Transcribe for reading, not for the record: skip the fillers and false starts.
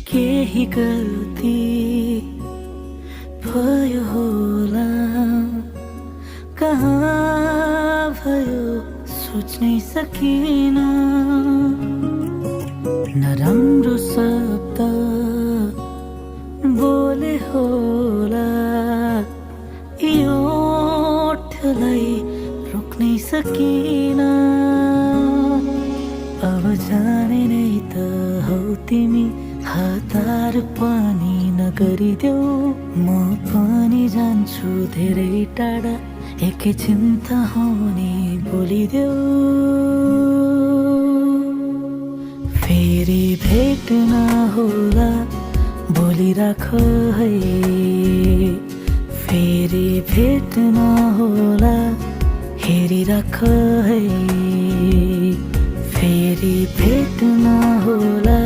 केही गल्ती भयो होला, कहाँ भयो सोच्नै सकिन। नराम्रो शब्द बोले होला, यो ओठलाई रोक्नै सकिन। अब जाने नै त हौ तिमी, हतार पनि नगरिदेऊ। म पनि जान्छु धेरै टाढा, एकैछिन त हुने बोलिदेऊ। फेरि भेट्न होला बोलिराख है, फेरि भेट्न होला हेरिराख है, फेरि भेट्न होला।